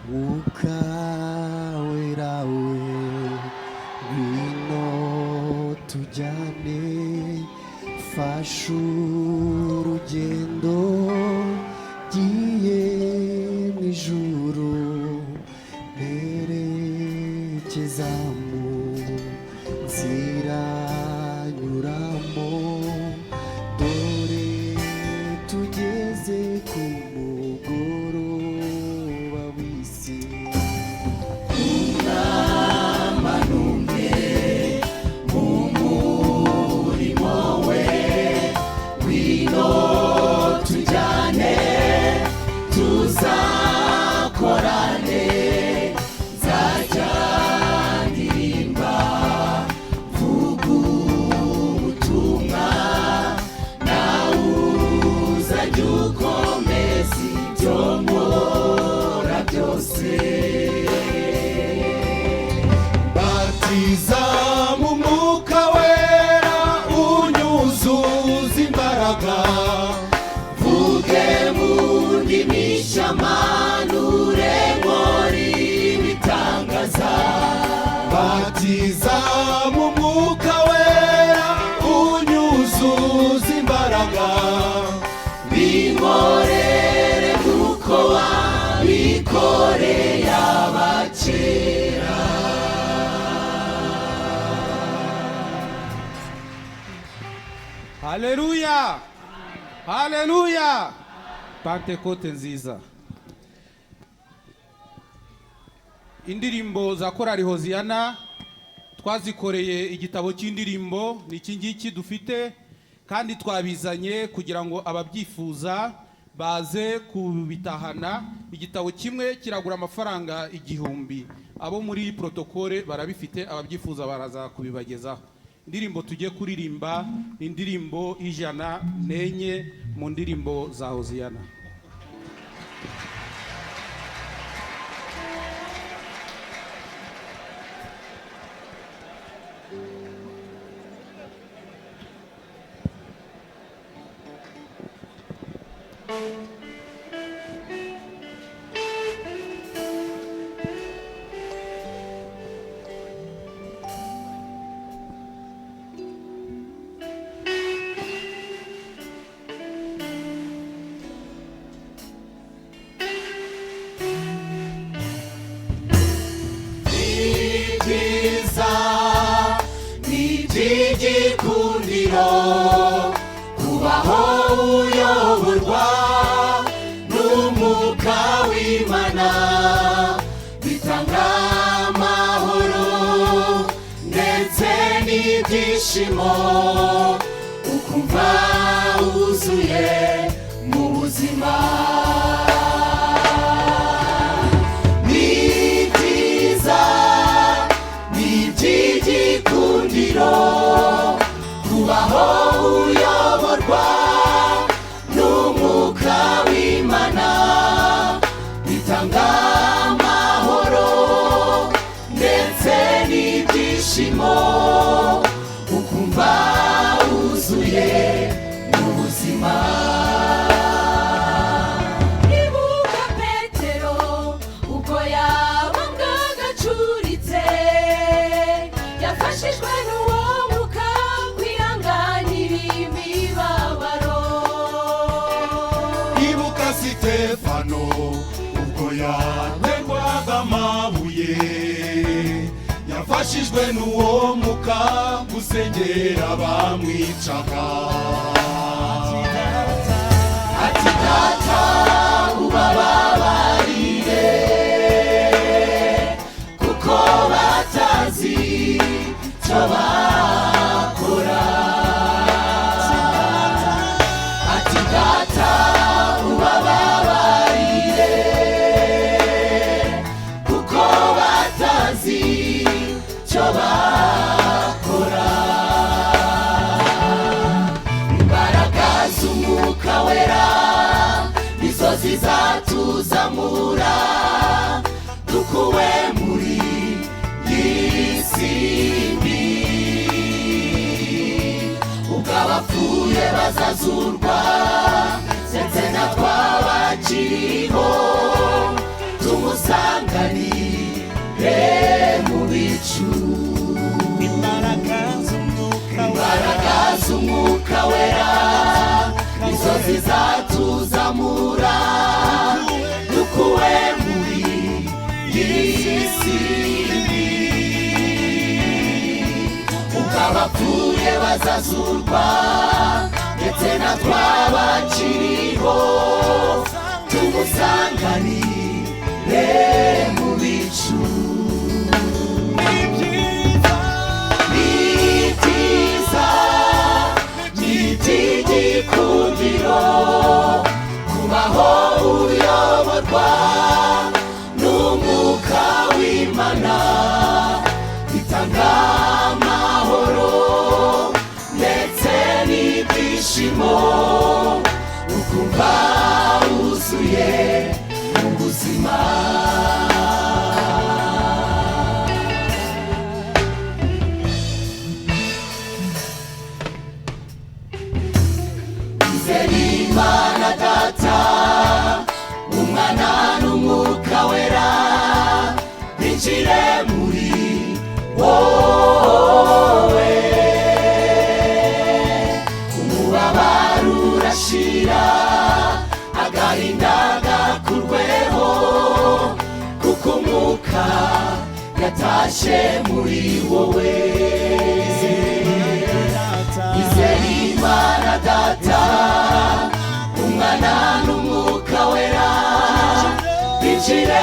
Mwuka Wera we, ngwino tujyane, fasha urugendo giye mu ijuru, mperekeza mu nzira nyuramo. Dore tugeze ku mugoroba w'isi. Tujyane, tuzakorane, nzajya ndirimba mvuga ubutumwa, nawe uzajya ukomeza ibyo nkora byose. Batiza mu Mwuka Wera, unyuzuza imbaraga. Mvuge mu ndimi, shamanure, nkore ibitangaza. Batiza mu Mwuka Wera, unyuzuza imbaraga. Binkorere kuko wabikoreye abakera. Haleluya, haleluya! Pantekote nziza! Indirimbo za Korali Hoziyana twazikoreye igitabo cy'indirimbo, ni iki ngiki dufite, kandi twabizanye kugira ngo ababyifuza baze kubitahana. Igitabo kimwe kiragura amafaranga 1000. Abo muri protokole barabifite, ababyifuza baraza kubibagezaho. Indirimbo tugiye kuririmba ni indirimbo 104 mu ndirimbo za Hoziyana. Ibyiza ni iby'igikundiro kubaho uyoborwa n'Umwuka w'Imana, bitanga amahoro ndetse n'ibyishimo, ukumva wuzuye mu buzima. Ni byiza, ni iby'igikundiro kubaho uyoborwa n'Umwuka w'Imana, bitanga amahoro ndetse n'ibyishimo, ukumva wuzuye mu buzima. Ibuka Petero ubwo yabaga agacuritse, yafashijwe n'uwo Mwuka kwihanganira imibabaro. Ibuka Sitefano ubwo yaterwaga amabuye, yafashijwe n'uwo Mwuka gusengera bamwicaga. Ati: "Data, ubababarire, kuko batazi icyo bakora." Ati: "Data, ubababarire, kuko batazi icyo bakora." Imbaraga z'Umwuka Wera nizo zizatuzamura, dukuwe muri iyi si mbi. Ubwo abapfuye bazazurwa, ndetse natwe abakiriho tumusange. wera nizo zizatuzamura dukuwe muri iyi si mbi. Ubwo abapfuye bazazurwa ndetse na twabakiriho tumusanganire mu bicu. Ni byiza, ni iby'igikundiro kubaho uyoborwa n'umwuka w'Imana, bitanga amahoro ndetse n'ibyishimo, ukumva wuzuye mu buzima. Izere Imana Data, Umwana n'Umwuka Wera, binjire muri wowe, umubabaro urashira, agahinda gakurweho, kuko Umwuka yatashye muri wowe. Izere Imana Data, Umwana n'Umwuka Wera, binjire